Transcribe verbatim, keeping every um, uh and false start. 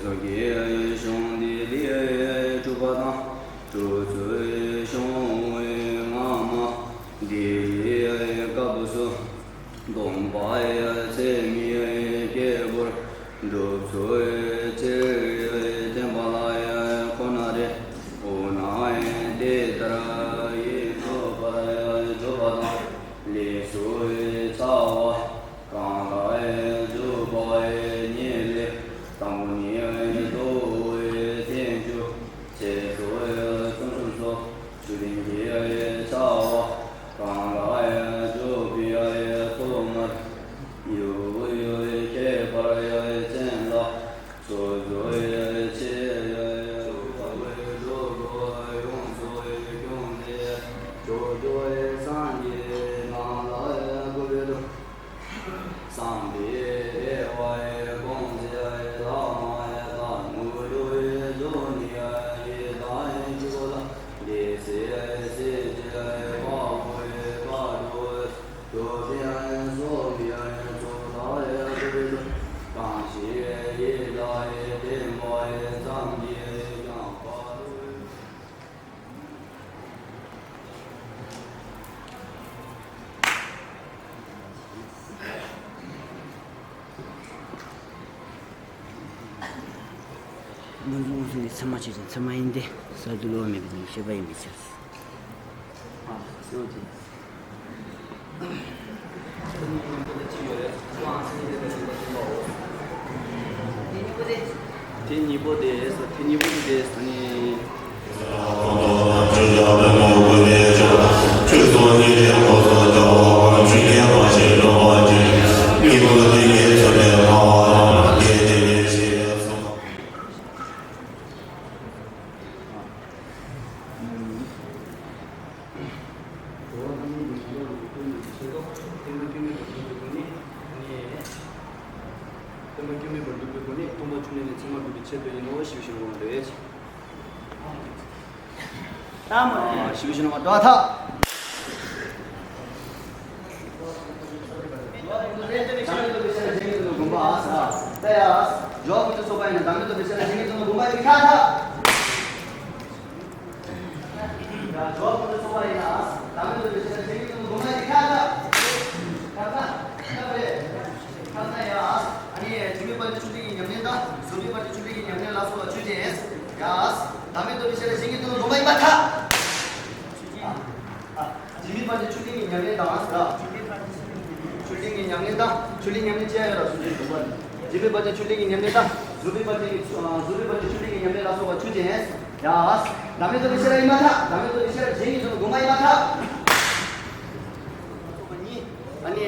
ཚོགས་ཀྱི་གཞུང་འདི་ལས་གྲུབ་པ་དང་། གྲུབ་ཚུལ་གཞུང་སྔ་མ་འདི་ཡི་སྐབས་སུ། སྟོན་པ་ཚད་མེད་སྐྱེས་བུར་སྒྲུབ་ཚུལ་ཕྱིར་བསྟན་པ་ལ་ཁོ་ན་རེ། འོ་ན་དེ་ལྟར་ཡིད་སྒྲུབ་པར་འཇུག་པ་དང་། ལས་སུ་བྱ་བ་གང་ལ་འཇུག་པ་ཉིད་ལས། དང་པོ་ནི་རྡོ་བའི་བསྟན་བཅོས་ཆེད་དུ་ཆུང་ཆུང་སོགས། ཆོས་ལྡན་གྱི་བྱ་བ་གང་ལ་འཇུག་པའི་ཐོག་མར་ཡུལ་ཡུལ་ཁྱད་པར་ཅན་ལ་ཕྱོགས་བཅུའི་ཆེ་ཡང་ཡང་དག་པའི་སྒྲུབ་པ་ཡོངས་སུ་སྐྱོང་སྟེ། ཕྱོགས་བཅུའི་སངས་རྒྱས་རྣམས་ལ་གུས་པས་འདུད། བསམ་པའི་དབྱེ་བས་སྐོང་ཞིང་ལྷག་མ་ཡང་དག་སྨོས་ཅི་ཡིས་བརྗོད་ནས་ཡི་དམ་ཆོས་སྐོར་ལ། འདི་སྲིད་ཞི་བྱེད་དཔའ་བོའི་བཀའ་སྒྲུབ། ཐུབ་བསྟན་སྲོག་གི་གཙུག་ལག་གུས་པས་འདུད། གང་ཞིག་ཡིད་ལ་ཡི་བརྟན་པ་ཡི་ཙམ་གྱིས་ཀྱང་དཔའ་བོའི། སྔོན་འཇུག་སྔོན་འཇུག་ནི་ཚད་མ་ཆོས་ཅན། ཚད་མ་ཡིན་ཏེ། གསར་དུ་བསླུ་བ་མེད་པའི་དོན་ཤེས་པ་ཡིན་པའི་ཕྱིར། ཨ་སོ་ཅི། དེ་གཉིས་པོ་དེ་ཟེར། དེ་གཉིས་པོ་དེ་ཟེར་ནི། འགྲོ་བ་ཐམས་ཅད་ཀྱི་ཞིང་ཁམས་སུ་བཀོད་ནས་ཆོས་ཐོག་ཐེག་པ་དཀྱུས་མེད་པར་འགྲུབ་པའི་སྒོ་ནས་ནི། ཐེག་པ་དཀྱུས་མེད་པར་འགྲུབ་པའི་སྒོ་ནས་སྟོང་པ་བཅོམ་ལྡན་འདས་ཚད་མར་འགོད་པའི་ཆེད་དུ་ཡིན་ནོ་ཞེས་ཞུ་བ་རེད། ད་མ་ཞུ་ཞུ་ནོ་འགྲོ་ཐག་ད་ཡ་ཇོ་བོ་དེ་ཚོགས་པ་ཡིན་ན་བདག་མེད་རྟོགས་པའི་ཤེས་རབ་ཞི་བའི་དོན་ལ་དགོངས་པ་ཡིན་ན་ཁ་ཐག་ཡ་ཇོ་བོ་དེ་ཚོགས་པ་ཡིན་ན་བདག་མེད་རྟོགས་པའི་ཤེས་རབ་ཞི་བའི་དོན་ལ་དགོངས་པ་ཡིན་ན་ཁ་ཐག་ཁ་ཐག་ཁ་ཐག་རེད། ཁ་ཐག་ཡ། ཨ་ནི་ཆོས་མེད་པ་ནི་ཆོས་ཅན་གྱི་ཉམས་ལེན་དང་། གཟུགས་མེད་པ་ནི་ཆོས་ཅན་གྱི་ཉམས་ལེན་ལ་སོགས་པ་ཆོས་ཅན། ཡ། བདག་མེད་རྟོགས་པའི་ཤེས་རབ་ཞི་བའི་དོན་ལ་དགོངས་པ་ཡིན་ན་ཁ་ཐག་ཨ། ཨ། སྦྱིན་པའི་བར་གྱི་ཆོས་ཅན་གྱི་ཉམས་ལེན་དང་ཟེར། ཆོས་ཅན་གྱི་ཉམས་ལེན་དང་། ཆོས་ལྡན་ཉམས་ལེན་ཅི་ཡང་ཡོད་ལ་སོགས་ཀྱི་སྒྲུབ་པ། སྦྱིན་པའི་བར་གྱི་ཆོས་ལྡན་གྱི་ཉམས་ལེན་དང་། གཟུགས་མེད་པ་ཅན་གྱི་ཆོས། ཨ། གཟུགས་མེད་པ་ཅན་ཆོས་ལྡན་གྱི་ཉམས་ལེན་ལ་སོགས་པ་ཆོས་ཅན། ཡ། བདག་མེད་རྟོགས་པའི་ཤེས་རབ་ཡིན་པར་ཐལ། བདག་མེད་རྟོགས་པའི་ཤེས་རབ་གཞན་གྱི་དོན་དུ་དགོངས་པ་ཡིན་པར་ཐལ། ཨ་ནི།